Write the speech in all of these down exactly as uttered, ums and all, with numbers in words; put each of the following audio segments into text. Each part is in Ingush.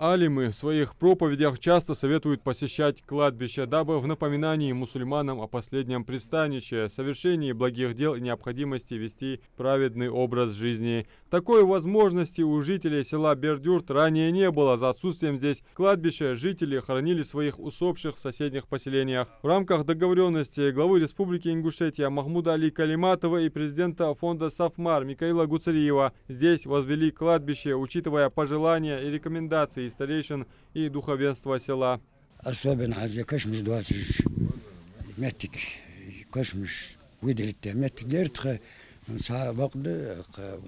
Алимы в своих проповедях часто советуют посещать кладбища, дабы в напоминании мусульманам о последнем пристанище, совершении благих дел и необходимости вести праведный образ жизни. Такой возможности у жителей села Бердюрт ранее не было. За отсутствием здесь кладбища жители хоронили своих усопших в соседних поселениях. В рамках договорённости главы Республики Ингушетия Махмуда-Али Калиматова и президента фонда «Сафмар» Микаила Гуцериева здесь возвели кладбище, учитывая пожелания и рекомендации старейшин и духовенства села. Особенно хӀанз кашамаш доацаш моттиг, кашамаш выделить даь моттиг лертха, цхьа бакъда, кхы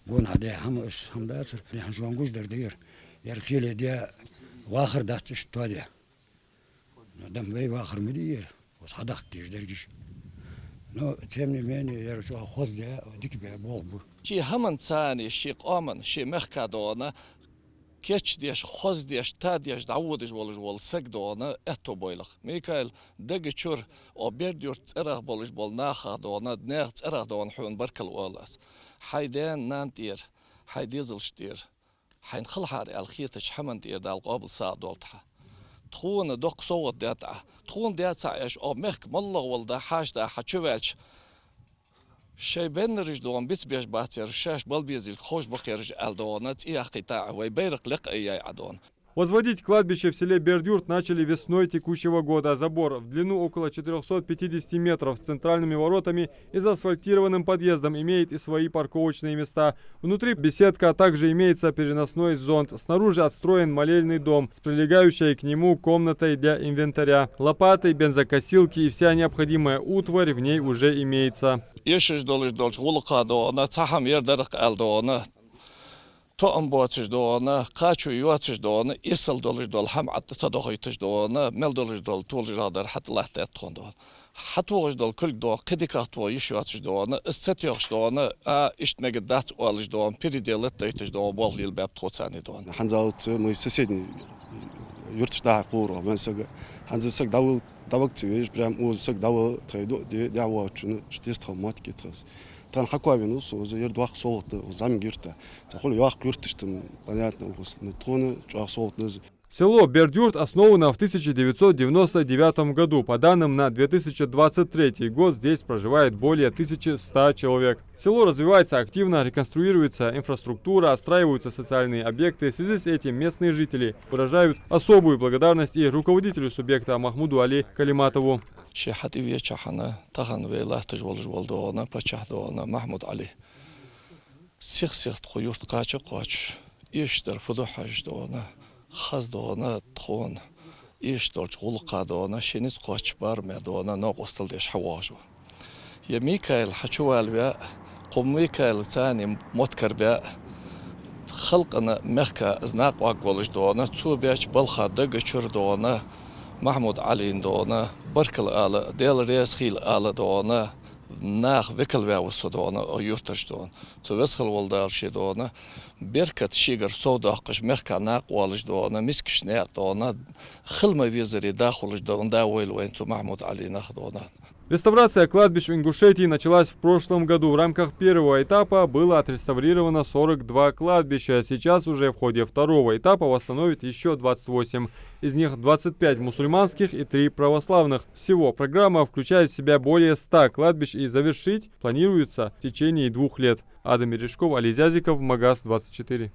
гонахьа даь хӀама, уж хӀама дацар. Хьан шоана гуш дар дагар. Яр хиле де вахар дац иштта тоаде. Дам вай вахар ма дий яр. Оц хьадахка дезаш дерг уж. Но, тем не менее, яр чӀоагӀа хоза де, дика бе болх бу. Ший хӀаман цани, ший къаман, ший мехка дона кийчдеш, хоздеш, тадеш, дӀаводаш волаш вола саг дона аьттув бойла-кх. Микаил, дега чура, о Бердюрт цӀерагӀа болаш бола наха дона, наьха цӀерагӀа дона хьона баркал оал аз. Хьай даь-нана тӀера, хьай дезалашта тӀера, хьайна хала хьара аьнна хетача хӀаман тӀера Дала къоабал сагӀа долда хьа. Тхона доккха совгӀат даьд Ӏа. Тхона даь ца Ӏеш, о мехка моллагӀа вола да хьаша да хьа чу ваьлча, шоай беннараш дона бицбеш бацар, шоаш бала безилга ховш бакъ яраш аьнна дона, цӀи яккхийта Ӏа, вай байракх лекха айяй Ӏа дона. Возводить кладбище в селе Бердюрт начали весной текущего года. Забор в длину около четырёхсот пятидесяти метров с центральными воротами и заасфальтированным подъездом имеет и свои парковочные места. Внутри беседка, а также имеется переносной зонт. Снаружи отстроен молельный дом с прилегающей к нему комнатой для инвентаря, лопаты, бензокосилки и вся необходимая утварь в ней уже имеется. Эшаш долаш долча гӀулакха дона, цхьа хӀама ер дар-кх аьнна дона, тоам боацаш дона, кхачо йоацаш дона, эсала долаш дола хӀама Ӏа тӀа ца дохийташ дона, мел долаш дола толаш дар хьатӀалаттадаьд тхона дона. Хьатохаш дола кулг дона, кхы дикагӀа тоха йиш йоацаш дона, из ца тоьхаш дона, а, иштта мегаргдац оалаш дона, переделать дайташ дона, болх лелабаьб тхо царна дона. ХӀанзалца мы соседний юрташ дӀа-хьа кхувр вар, вен сага. ХӀанз саг дӀавал-, дӀавага ца везаш, прям укхаза саг дӀавала тхай ду, де-, дӀавоагӀачунна, иштта тхо моттиг тхоца. Тахан хьакхоавенав со, укхаза ер доккха совгӀат да, укхаза зӀамига юрт да. Цхьа хул йоккха юрташ там, понятно, укхаза, но тхона чӀоагӀа совгӀат да из. Село Бердюрт основано в тысяча девятьсот девяносто девятом году. По данным на две тысячи двадцать третий год здесь проживает более тысячи ста человек. Село развивается активно, реконструируется инфраструктура, отстраиваются социальные объекты. В связи с этим местные жители выражают особую благодарность и руководителю субъекта Махмуду-Али Калиматову. Ше хьатӀавеча хана, тахан вай латташ волаш вола дона, паччахь дона, Махмуд-Али. Сих-сиха тхо юрта кхача а кхоачаш, эшаш дар фу да хьажа дона, хоза дона тхона, эшаш долча гӀулакха дона, ший низ кхоачаш бараме дона, новкъостал деш хьавоагӀаш ва. Ер Микаил хьачувалаваь, кхо Микаил царна моттиг кара баь, халкъана, мехка из накъаваргволаш дона, цо беча балха дега чура дона, Махмуд-Ӏалийна дона, баркал ала, Даьла раьза хийла ала дона, наха векал ваь ва со дона, о юртарча дона. Цу веза хила вола Дала ше дона, беркат шийгара совдоаккхаш, мехка накъавоалаш дона, мискача наькъа дона, хила ма везаре дахулаш дона, да войла вайна цу Махмуд-Ӏалийнах дона. Реставрация кладбищ в Ингушетии началась в прошлом году. В рамках первого этапа было отреставрировано сорок два кладбища. Сейчас уже в ходе второго этапа восстановят ещё двадцать восемь. Из них двадцать пять мусульманских и три православных. Всего программа включает в себя более ста кладбищ и завершить планируется в течение двух лет. Адам Ерешков, Али Зязиков, Магас двадцать четыре.